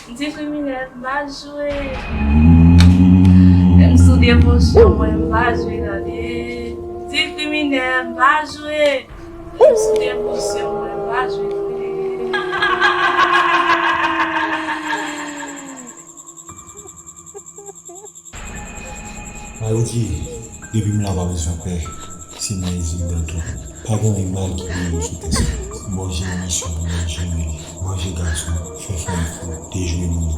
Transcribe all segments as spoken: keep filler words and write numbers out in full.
Di kriminèl m pa jwe. Menm sou devosyon mwen m pa jwe tande. Di kriminèl m pa jwe. Menm sou devosyon mwen m pa jwe tande. Mayoudi, depi m la pa bezwen pè, se mwen Isilda tou. Pa gen anyen mal ki pou rive sou tè sa. Bondye misyon pou mwen jere li. Bondye gason, fè fanm fou, dejwe moun.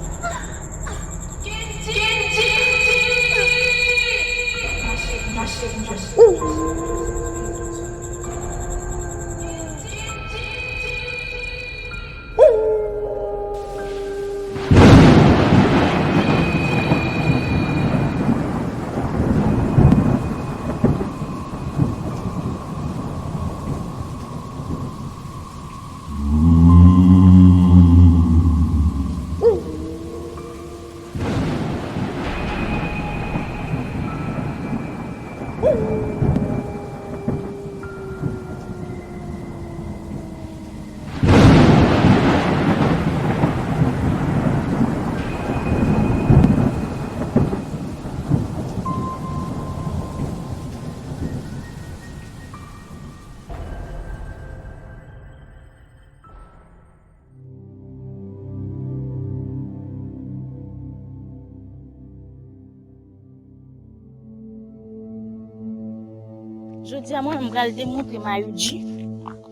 Jodi a, mwen menm, m pral demontre Mayouji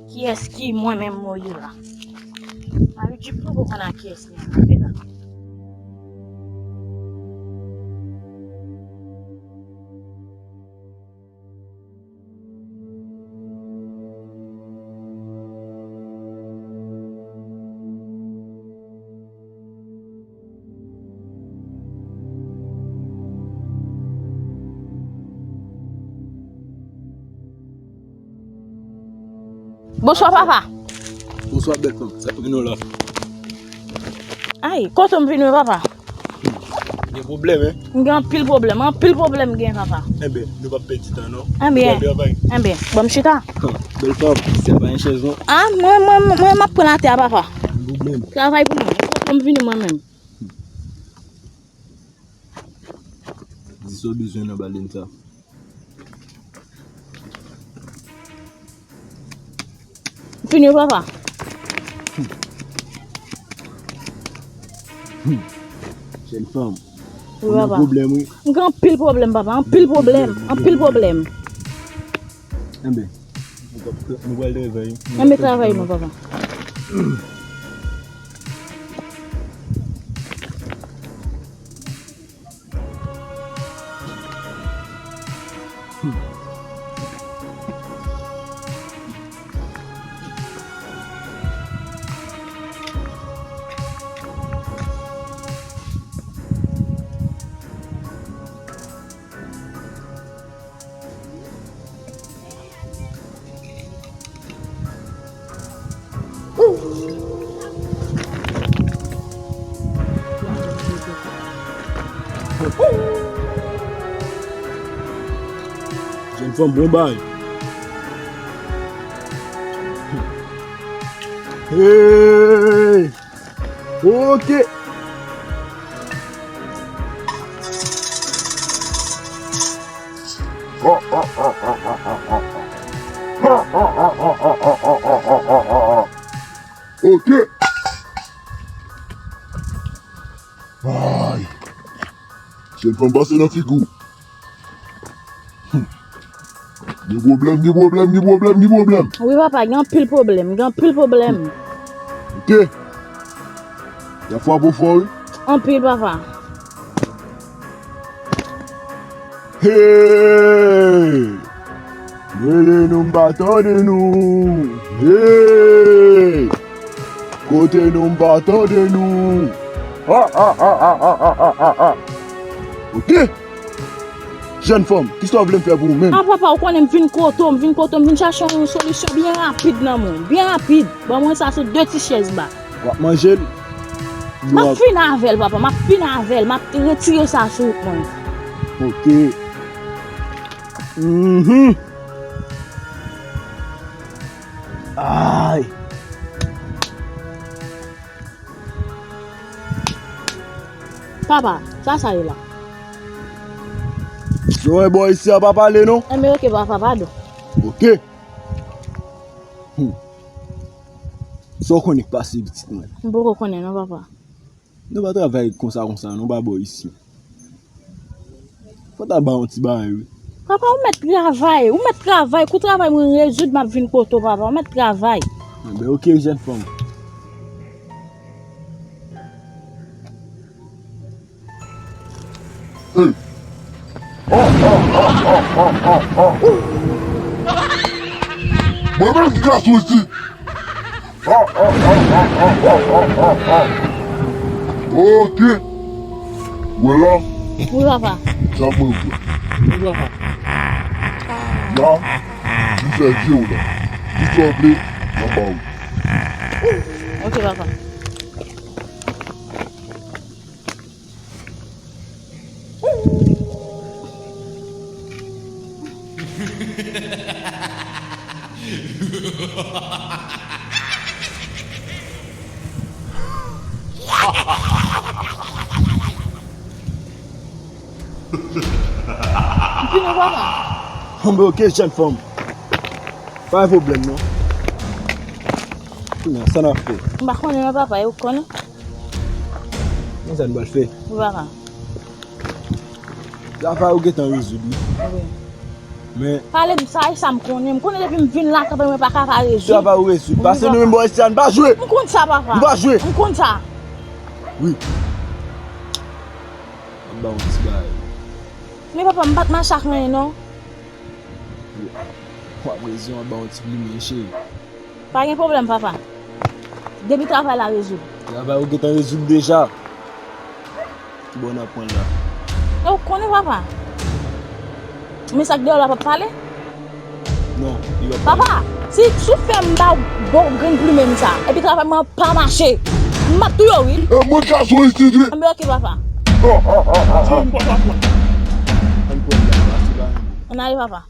kiyès ki mwen menm Moira. Mayouji poko konn a kiyès li ann afè la. Bonswa, papa. Bonswa, bèl fanm. Sa k mennen w la? Ay, kote m vini, papa? Gen pwoblèm, en? M gen anpil pwoblèm, anpil pwoblèm m gen, papa. Enben, nou p ap pèdi tan, non. Enben, nou pral travay. Enben, ban m chita. Bèl fanm, se pa yon chèz, non. A, mwen, mwen, mwen, m ap pran atè a, papa. Gen pwoblèm. Travay pou mwen. Kote m vini, mwen menm? Di sa w bezwen nan balen sa. Fini, papa. Jèn fanm. Wi, papa. Ou nan pwoblèm, wi. M gen anpil pwoblèm, papa. Anpil pwoblèm. Anpil pwoblèm. Enben, nou pral travay. Enben, travay nou, papa. Jèn fanm, bon bagay. Hey! Ok. Ok. Ay. Jèn fanm pase nan figi w. Gen pwoblèm, gen pwoblèm, gen pwoblèm, gen pwoblèm. Wi, papa, gen anpil pwoblèm, gen anpil pwoblèm. Ok. Y ap frape w fò, wi. Anpil, papa. Hey! Rele nou, m pa tande nou. Hey! Kote nou, m pa tande nou. Ha, ha, ha. Ok. Jèn fanm, kisa w vle m fè pou ou menm? A, papa, ou konnen m vin kote w, m vin kote w, m vin chache yon solisyon byen rapid nan men w, byen rapid. Ban mwen sa sou de ti chèz ba. W ap manje l? M ap fin avè l, papa, m ap fin avè l, m ap retire sa sou wout mwen. Ok. Mhm. Ay. Papa, sa sa ye la? Sa w wè bò isi a pa pale non. Enben, oke, papa, padon. Oke. Hmm. Sa w konnen k pase pitit mwen? M poko konnen non, papa. Nou pa travay konsa konsa non, pa bò isi. Fò ta ba yon ti bagay wi. Papa, ou mèt travay, ou mèt travay. Kou travay mwen rezoud, m ap vin kote w, papa. Ou mèt travay. Enben, oke, jèn fanm. Hey. Mwen menm ki ka soti. Ok. Wè la. Wi, papa. Sa mwen vle. Wi, papa. La, ou fè je w la. Tout sa w vle, m ap ba ou. Ok, papa. Bon, ok, jèn fanm. Pa gen pwoblèm, non. Kounye a, sa n ap fè? M pa konnen, non, papa, e ou k konnen? Men sa n pral fè. Wi, papa. Zafa yo gentan rezoud, wi. Wi. Men pale m sa, e sa m konnen. M konnen depi m vin la, kanpe mwen pa ka pa rezoud. Zafa yo rezoud. Wi, pase nou menm bò isi a, n pa jwe. M konn sa, papa. Nou pa jwe. M konn sa. Wi. Ap ba yon ti bagay. Men papa, m pa t mache ak anyen, non. W ap rezon, ap ba yon ti plimen, cheri. Pa gen pwoblèm, papa. Depi travay la rezoud. Travay ou gentan rezoud deja. Ki bò n ap pran l la? E ou konnen, papa. Men sa k deyò la p ap pale? Non, li p ap pale. Papa, si, si w fè m ba w bon grenn plimen m sa, epi travay mwen pa mache, m ap touye w, wi. E mwen gason isit, wi. Enben, ok, papa. Ann pran l la, pase ba nou. Ann ale, papa.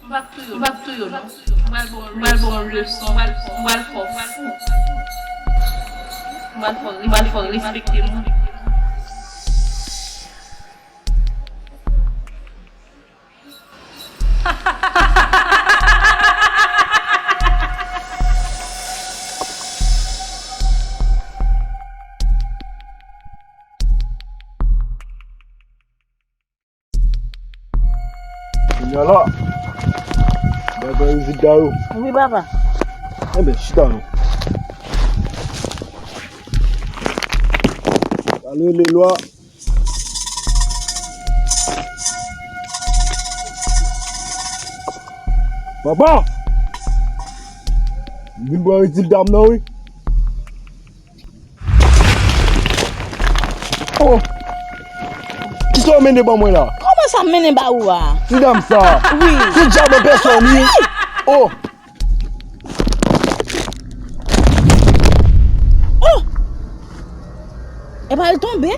M p ap touye w, m p ap touye w non. M pral ba w yon leson, m pral fè w fou. M pral fè w, m pral fè w respekte m. Kounye a la, bagay rezilta yo. Wi, papa. Enben, chita non. Pale le lwa. Papa! M vin pran rezilta m nan, wi. Oh! Kisa w mennen ban mwen la? Kòman sa m mennen ba ou a? Ti dam sa. Wi. Ti djab an pèsòn, wi. Oh! Oh! Epa l tonbe?